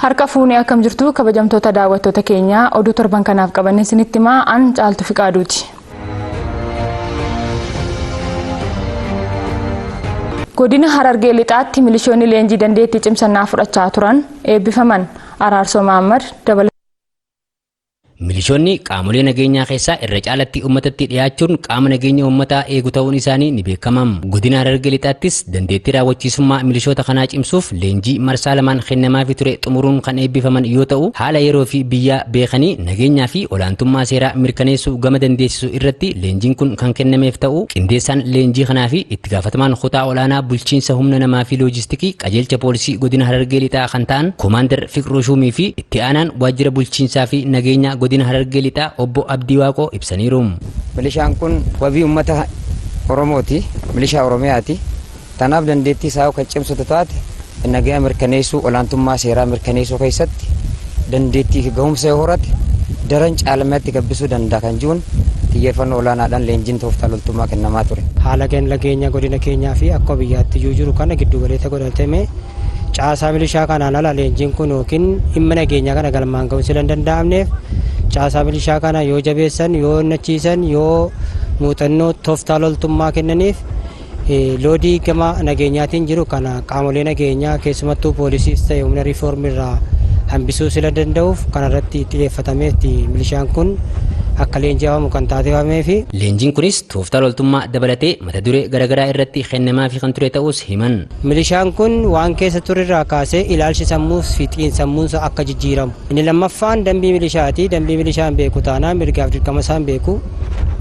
Harka fuunee akkam jirtu, kabajamtoota daawwattoota keenyaa? Oduu torban kanaaf qabanne isinitti himaa, an Caaltu Fiqaaduuti. Godina Harargee Lixaatti milishoonni leenjii dandeettii cimsannaa fudhachaa turan eebbifaman. Araarsoo Mahammad dabala. Milishoonni qaamolee nageenyaa keessaa irra caalatti uummatatti dhiyaachuun qaama nageenya uummataa eegu ta'uun isaanii ni beekama. Godina Harargee Lixaattis dandeettii raawwachiisummaa milishoota kanaa cimsuuf leenjii marsaa lamaan kennamaafii ture xumuruun kan eebbifaman yoo ta'u, haala yeroo fi biyyaa beekanii nageenyaa fi olaantummaa seeraa mirkaneessuu gama dandeessisu irratti leenjiin kun kan kennameef ta'uu qindeessaan leenjii kanaa fi itti gaafatamaan kutaa olaanaa bulchiinsa humna namaa fi loojistikii qajeelcha poolisii godina Harargee Lixaa kan ta'an Koomaandar Fiqruu Shuumii fi itti aanaan waajjira bulchiinsaa fi nageenyaa godina Harargee Lixaa obbo Abdii Waaqoo ibsaniiru. Milishaan kun wabii uummata Oromooti. Milishaa Oromiyaati. Tanaaf dandeettii isaa kan cimsatu taate, nagaa mirkaneessuu, olaantummaa seeraa mirkaneessuu keessatti dandeettii fi gahumsa yoo horate daran caalmaatti gabbisuu danda'a kan jiruun xiyyeeffannoo olaanaadhaan leenjiin tooftaa loltummaa kennamaa ture. Haala nageenya godina keenyaa fi akka biyyaatti iyyuu jiru kana giddu galeessa godhatame, caasaa milishaa kanaan ala leenjiin kun yookiin dhimma nageenyaa kana galmaan ga'uun sila hin danda'amneef, caasaa milishaa kana yoo jabeessan, yoo onnachiisan, yoo muuxannoo tooftaa loltummaa kennaniif, loodii gama nageenyaatiin jiru kana qaamolee nageenyaa, keessumattuu poolisiis ta'e humna riifoormii irraa hambisuu sila danda'uuf, kanarratti xiyyeeffatameetti milishaan kun akka leenji'amu kan taasifamee fi. Leenjiin kunis tooftaa loltummaa dabalatee mata duree garaagaraa irratti kennamaafii kan ture ta'us himan. Milishaan kun waan keessa turerraa kaasee ilaalchi sammuu fi xiinsammuunsa akka jijjiiramu. Inni lammaffaan dambii milishaati. Dambii milishaan beeku taanaan mirgaaf dirqama isaan beeku.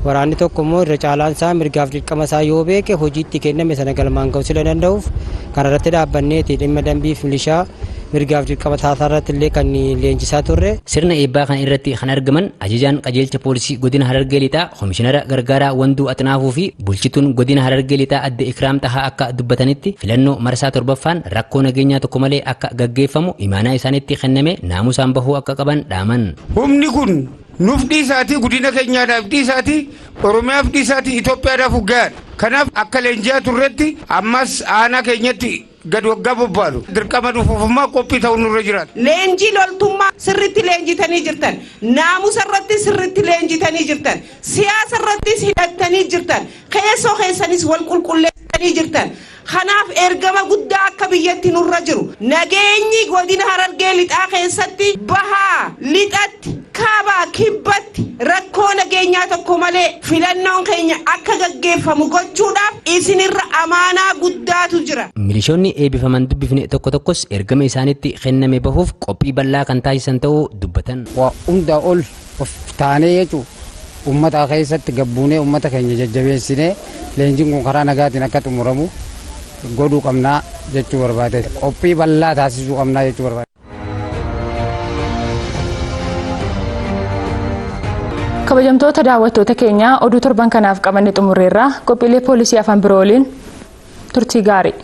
Waraanni tokko immoo irra caalaan isaa mirgaaf dirqama isaa yoo beeke, hojiitti kenname sana galmaan ga'uu sila danda'uuf, kanarratti dhaabbanneeti dhimma dambii fi milishaa, mirgaaf dirqama taasaa irratti illee kan leenjisaa turre. Sirna eebbaa kana irratti kan argaman ajajaan qajeelcha poolisii godina Harargee Lixaa Komishinara Gargaaraa Wanduu Axinaafuu fi bulchituun godina Harargee Lixaa adde Ikraam Xahaa akka dubbatanitti, filannoo marsaa torbaffaan rakkoo nageenyaa tokko malee akka gaggeeffamu imaanaa isaanitti kenname naamusaan bahuu akka qaban dhaaman. Humni kun nuuf dhiisaatii, guddina keenyaadhaaf dhiisaatii, Oromiyaaf dhiisaatii, Itoophiyaadhaaf gahaadha. Kanaaf akka leenji'aa turretti ammas aanaa keenyatti gad waggaa bobbaanu dirqama dhufuufummaa qophii ta'uu nurra jiraata. Leenjii loltummaa sirritti leenjitanii jirtan. Naamusa irratti sirritti leenjitanii jirtan. Siyaasa irrattis hidhattanii jirtan. Keessoo keessanis wal qulqulleessitanii jirtan. Kanaaf ergama guddaa akka biyyatti nurra jiru. Nageenyi godina Harargee Lixaa keessatti bahaa, lixatti, kaabaa, kibbatti rakkoo nageenyaa tokko malee filannoon keenya akka gaggeeffamu gochuudhaaf isinirra amaanaa guddaatu jira. Milishoonni eebbifaman dubbifne tokko tokkos ergama isaanitti kenname bahuuf qophii bal'aa kan taasisan ta'uu dubbatan. Waa hundaa ol of taanee jechuun uummata keessatti gabbuunee, uummata keenya jajjabeessinee, leenjiin kun karaa nagaatiin akka xumuramu godhuu qabnaa jechuu barbaade, qophii bal'aa taasisuu qabnaa jechuu barbaade. Kabajamtoota daawwattoota keenyaa, oduu torban kanaaf qabanne xumurreerra. Qophiilee poolisii afaan biroo waliin turtii gaarii.